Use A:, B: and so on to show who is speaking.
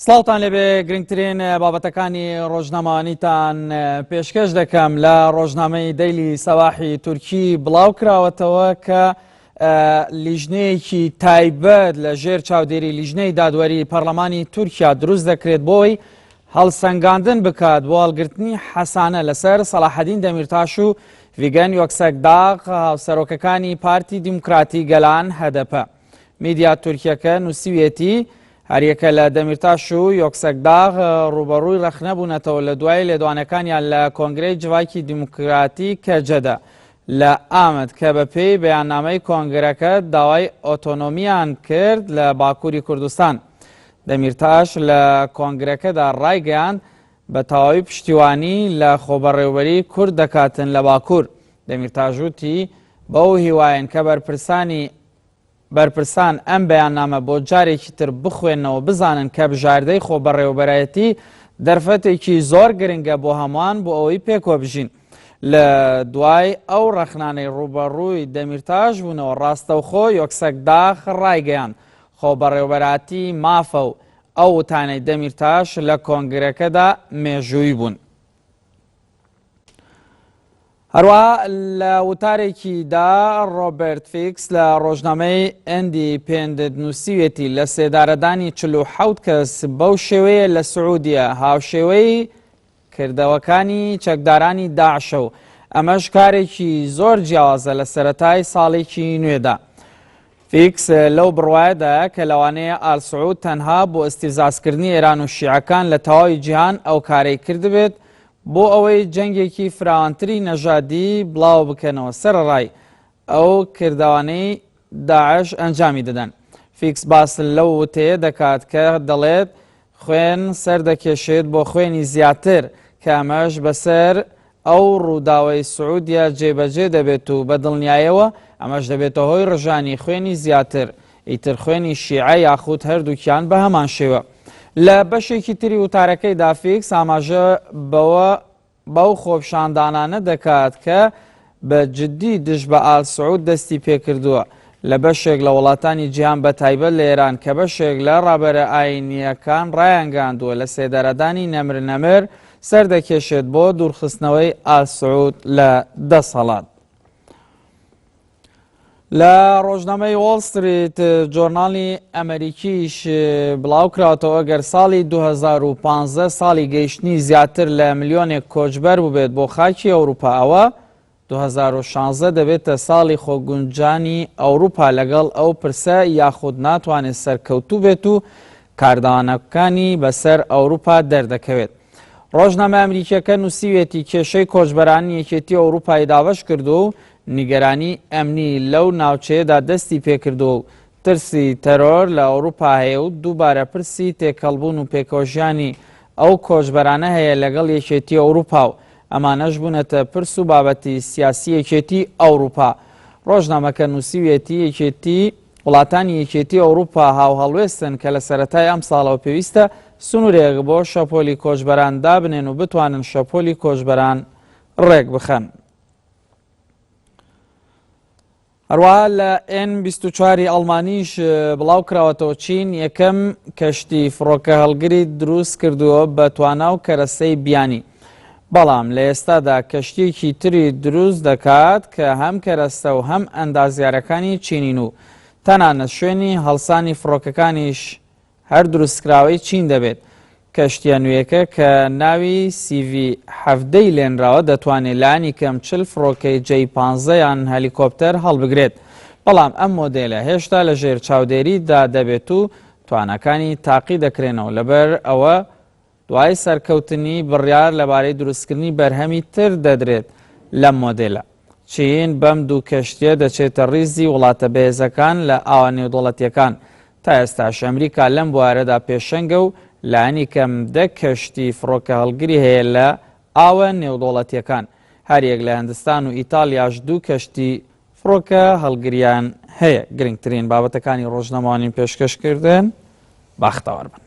A: سڵاوتان لێبێ گرنگترین بابەتەکانی ڕۆژنامەوانیتان پێشکەش دەکەم لە ڕۆژنامەی دەیلی سەواحی تورکی بڵاو کراوەتەوە کە لیژنەیەکی تایبەت لە ژێر چاودێری لیژنەی دادوەری پەرلەمانی تورکیا دروست دەکرێت بۆی هەڵسەنگاندن بکات بۆ هەڵگرتنی حەسانە لەسەر سەڵاحەدین دەمیرتاش و ڤیگەن یۆکسەکداغ هاوسەرۆکەکانی پارتی دیموکراتی گەلان هەدەپە. میدیا تورکیەکە نووسیویەتی، هەریەکە لە دەمیرتاش و یۆکسەکداغ ڕووبەڕووی ڕەخنە بوونەتەوە لە دوای لێدوانەکانیان لە کۆنگرەی جڤاکی دیموکراتی کەجەدە لە ئامەد کە بەپێی بەیاننامەی کۆنگرەکە داوای ئۆتۆنۆمیان کرد لە باکووری کوردستان. دەمیرتاش لە کۆنگرەکەدا ڕایگەیاند، بە تەواوی پشتیوانی لە خۆبەڕێوەبەریی کورد دەکاتن لە باکوور. دەمیرتاش وتی، بەو هیوایەن کە بەرپرسانی بەرپرسان ئەم بەیاننامە بۆ جارێکی تر بخوێننەوە بزانن کە بژاردەی خۆبەڕێوەبەرایەتی دەرفەتێکی زۆر گرنگە بۆ هەمووان بۆ ئەوەی پێکەوە بژین. لە دوای ئەو ڕەخنانەی ڕووبەڕووی دەمیرتاش بوونەوە ڕاستەوخۆ یۆکسەکداغ ڕایگەیاند خۆبەڕێوەبەراتی مافە و ئەو وتانەی دەمیرتاش لە کۆنگرەکەدا مێژوویی بوون. هەروەها لە وتارێکیدا ڕۆبەرت فیکس لە ڕۆژنامەی ئەندی پێندت نووسیوێتی لە سێدارەدانی 47 کەس بەو شێوەیە لە سعودیە هاوشێوەی کردەوەکانی چەکدارانی داعشە و ئەمەش کارێکی زۆر جیاوازە لە سەرەتای ساڵێکی نوێدا. فیکس لەو بڕوایەدایە کە لەوانەیە ئال سعود تەنها بۆ ئیستیفزازکردنی ئێران و شیعەکان لە تەواوی جیهان ئەو کارەی کردبێت بۆ ئەوەی جەنگێکی فراوانتری نەژادی بڵاو بکەنەوە سەرەڕای ئەو کردەوانەی داعش ئەنجامی دەدەن. فیکس باس لەو وتەیە دەکات کە دەڵێت خوێن سەردەکێشێت بۆ خوێنی زیاتر، کە ئەمەش بەسەر ئەو ڕووداوەی سعودیە جێبەجێ دەبێت و بە دڵنیایەوە ئەمەش دەبێتە هۆی ڕژانی خوێنی زیاتر، ئیتر خوێنی شیعە یاخود هەردووکیان بە هەمان شێوە. لە بەشێکی تری وتارەکەیدا فیکس ئاماژە بەوە بەو خۆپیشاندانانە دەکات کە بە جدی دژ بە ئال سعود دەستی پێکردووە لە بەشێک لە وڵاتانی جیهان بە تایبەت لە ئێران کە بەشێک لە ڕابەرە ئاینییەکان ڕایانگەیاندووە لە سێدارەدانی نەمر نەمر سەردەکێشێت بۆ دوورخستنەوەی ئال سعود لە دەسەڵات. لە ڕۆژنامەی وۆڵ ستریت جۆرناڵی ئەمریکیش بڵاوکراوەتەوە گەر ساڵی 2015 ساڵی گەیشتنی زیاتر لە ملیۆنێک کۆچبەر بووبێت بۆ خاکی ئەوروپا ئەوە 2016 دەبێتە ساڵی خۆگونجانی ئەوروپا لەگەڵ ئەو پرسە یاخود ناتوانێت سەرکەوتوو بێت و کاردانەکانی بەسەر ئەوروپا دەردەکەوێت. ڕۆژنامە ئەمریکیەکە نووسیویەتی کێشەی کۆچبەرانی یەکێتی ئەوروپای دابەش کردووە و نیگەرانی ئەمنی لەو ناوچەیەدا دەستی پێکردووە و ترسی تەرۆر لە ئەوروپا هەیە و دووبارە پرسی تێکەڵبوون و پێکەوەژیانی ئەو کۆچبەرانە هەیە لەگەڵ یەکێتی ئەوروپا و ئەمانەش بوونەتە پرس و بابەتی سیاسی یەکێتی ئەوروپا. ڕۆژنامەکە نووسیویەتی یەکێتی وڵاتانی یەکێتی ئەوروپا هاوهەڵوێستن کە لە سەرەتای ئەمساڵەوە پێویستە سنوورێک بۆ شەپۆلی کۆچبەران دابنێن و بتوانن شەپۆلی کۆچبەران ڕێکبخەن. هەروەها لە ئێن 24 ی ئەڵمانیش بڵاو کراوەتەوە چین یەکەم کەشتی فڕۆکە هەڵگری دروست کردووە بە توانا و کەرەسەی بیانی. بەڵام لە ئێستادا کەشتییەکی تری دروست دەکات کە هەم کەرەستە و هەم ئەندازیارەکانی چینین و تەنانەت شوێنی هەڵسانی فڕۆکەکانیش هەر دروستکراوەی چین دەبێت. کەشتییە نوێیەکە کە ناوی سی ڤی 17 ی لێنراوە دەتوانێت لانی کەم 40 فڕۆکەی جەی 15 یان هەلیکۆپتەر هەڵبگرێت. بەڵام ئەم مۆدێلە هێشتا لەژێر چاودێریدا دەبێت و تواناکانی تاقی دەکرێنەوە لەبەر ئەوە دوای سەرکەوتنی بڕیار لەبارەی دروستکردنی بەرهەمی تر دەدرێت لەم مۆدێلە. چین بەم دوو کەشتییە دەچێتە ڕیزی وڵاتە بەهێزەکان لە ئاوە نێودەوڵەتییەکان. تا ئێستاش ئەمریکا لەم بوارەدا پێشەنگە و لانی کەم دە کەشتی فڕۆکەهەڵگری هەیە لە ئاوە نێودەوڵەتییەکان. هەریەک لە هندستان و ئیتاڵیاش دوو کەشتی فڕۆکە هەڵگریان هەیە. گرنگترین بابەتەکانی ڕۆژنامەوانیم پێشکەش کردن. بەختەوەر بن.